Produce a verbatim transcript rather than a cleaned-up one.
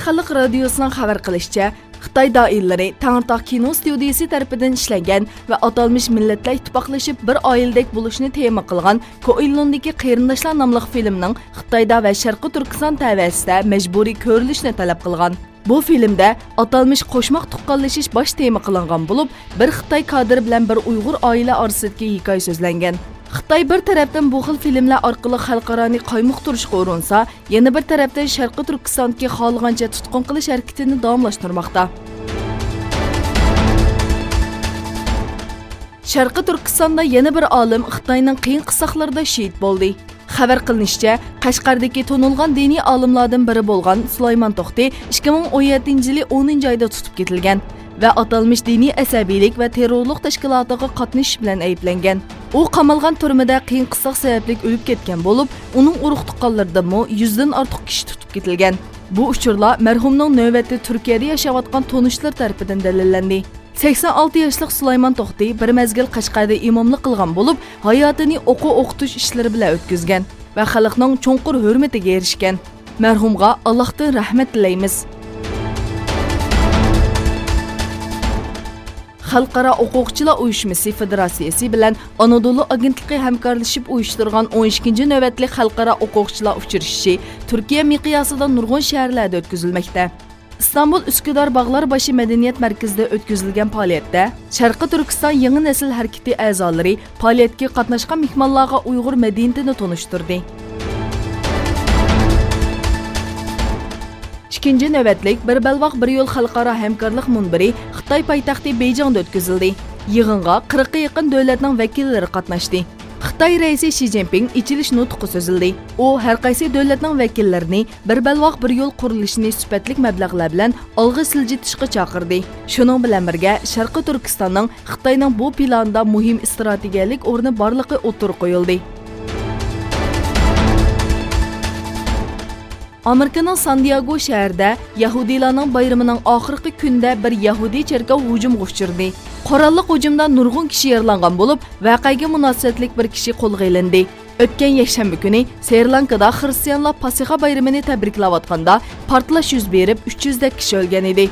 خەلق رادىيوسىنىڭ خەۋەر قىلىشىچە، خىتاي دائىرىلىرى تەڭرىتاغ كىنو ستۇدىيىسى تەرىپىدىن ئىشلەنگەن ۋە ئاتالمىش مىللەتلەر ئىتتىپاقلىشىپ بىر ئائىلىدەك بولۇشنى تېما قىلغان كوئىلۇندىكى قېرىنداشلار ناملىق فىلىمنىڭ خىتايدا ۋە شەرقىي تۈركىستان تەۋەسىدە مەجبۇرىي كۆرۈلۈشىنى تەلەپ قىلغان. بۇ فىلىمدە ئاتالمىش قوشماق تۇغقانلىشىش باش تېما قىلىنغان بولۇپ، بىر خىتاي كادىرى بىلەن بىر ئۇيغۇر ئائىلە ئارىسىدىكى ھېكايە سۆزلەنگەن. خىتاي بىر تەرەپتىن بۇ خىل فىلىملەر ئارقىلىق خەلقئارانى قايمۇقتۇرۇشقا ئۇرۇنسا، يەنە بىر تەرەپتىن شەرقىي تۈركىستاندىكى خالىغانچە تۇتقۇن قىلىش ھەرىكىتىنى داۋاملاشتۇرماقتا. شەرقىي تۈركىستاندا يەنە بىر ئالىم خىتاينىڭ قىيىن قىستاقلىرىدا شېھىت بولدى. خەۋەر قىلىنىشىچە، قەشقەردىكى تونۇلغان دىنىي ئالىملاردىن بىرى بولغان سۇلايمان توختى ئىككى مىڭ ئون يەتتىنچى يىلى ئونىنچى ئايدا تۇتۇپ كېتىلگەن ۋە ئاتالمىش دىنىي ئەسەبىيلىك ۋە تېررورلۇق تەشكىلاتىغا قاتنىشىش بىلەن ئەيىبلەنگەن. ئۇ قامالغان تۈرمىدە قىيىن قىستاق سەۋەبلىك ئۆلۈپ كەتكەن بولۇپ، ئۇنىڭ ئۇرۇق-تۇغقانلىرىدىنمۇ يۈزدىن ئارتۇق كىشى تۇتۇپ كېتىلگەن. بۇ ئۇچۇرلار مەرھۇمنىڭ نۆۋەتتە تۈركىيەدە ياشاۋاتقان تونۇشلىرى تەرىپىدىن دەلىللەندى. سەكسەن ئالتە ياشلىق سۇلايمان توختى بىر مەزگىل قەشقەردە ئىماملىق قىلغان بولۇپ، ھاياتىنى ئوقۇ-ئوقۇتۇش ئىشلىرى بىلەن ئۆتكۈزگەن ۋە خەلقنىڭ چوڭقۇر ھۆرمىتىگە ئېرىشكەن. مەرھۇمغا ئاللاھتىن رەھمەت تىلەيمىز. خەلقئارا ھوقۇقچىلار ئۇيۇشمىسى فېدېراتسىيىسى بىلەن ئانادولۇ ئاگېنتلىقى ھەمكارلىشىپ ئۇيۇشتۇرغان ئون ئىككىنچى نۆۋەتلىك خەلقئارا ھوقۇقچىلار ئۇچرىشىشى تۈركىيە مىقياسىدا نۇرغۇن شەھەرلەردە ئۆتكۈزۈلمەكتە. ئىستانبۇل ئۈسكۈدار باغلار باشى مەدەنىيەت مەركىزىدە ئۆتكۈزۈلگەن پائالىيەتتە شەرقىي تۈركىستان يېڭى نەسىل ھەرىكىتى ئەزالىرى پائالىيەتكە قاتناشقان مېھمانلارغا ئۇيغۇر مەدەنىيىتىنى تونۇشتۇردى. ئىككىنچى نۆۋەتلىك بىر بەلباغ بىر يول خەلقئارا ھەمكارلىق مۇنبىرى خىتاي پايتەختى بېيجىڭدا ئۆتكۈزۈلدى. يىغىنغا قىرىققا يېقىن دۆلەتنىڭ ۋەكىللىرى قاتناشتى. خىتاي رەئىسى شى جىنپىڭ ئېچىلىش نۇتقى سۆزلىدى. ئۇ ھەر قايسى دۆلەتنىڭ ۋەكىللىرىنى بىر بەلباغ بىر يول قۇرۇلۇشىنى سۈپەتلىك مەبلەغلەر بىلەن ئالغا سىلجىتىشقا چاقىردى. شۇنىڭ بىلەن بىرگە، شەرقىي تۈركىستاننىڭ خىتاينىڭ بۇ پىلانىدا مۇھىم ئىستراتېگىيەلىك ئورنى بارلىقى ئوتتۇرىغا قويۇلدى. ئامېرىكىنىڭ سان دىياگو شەھىرىدە يەھۇدىيلارنىڭ بايرىمىنىڭ ئاخىرقى كۈنىدە بىر يەھۇدىي چېركاۋ ھۇجۇمغا ئۇچرىدى. قوراللىق ھۇجۇمدا نۇرغۇن كىشى يارىلانغان بولۇپ، ۋەقەگە مۇناسىۋەتلىك بىر كىشى قولغا ئېلىندى. ئۆتكەن يەكشەنبە كۈنى سرى لانكىدا خىرىستىيانلار پاسىخا بايرىمىنى تەبرىكلەۋاتقاندا پارتلاش يۈز بېرىپ، ئۈچ يۈزدەك كىشى ئۆلگەن ئىدى.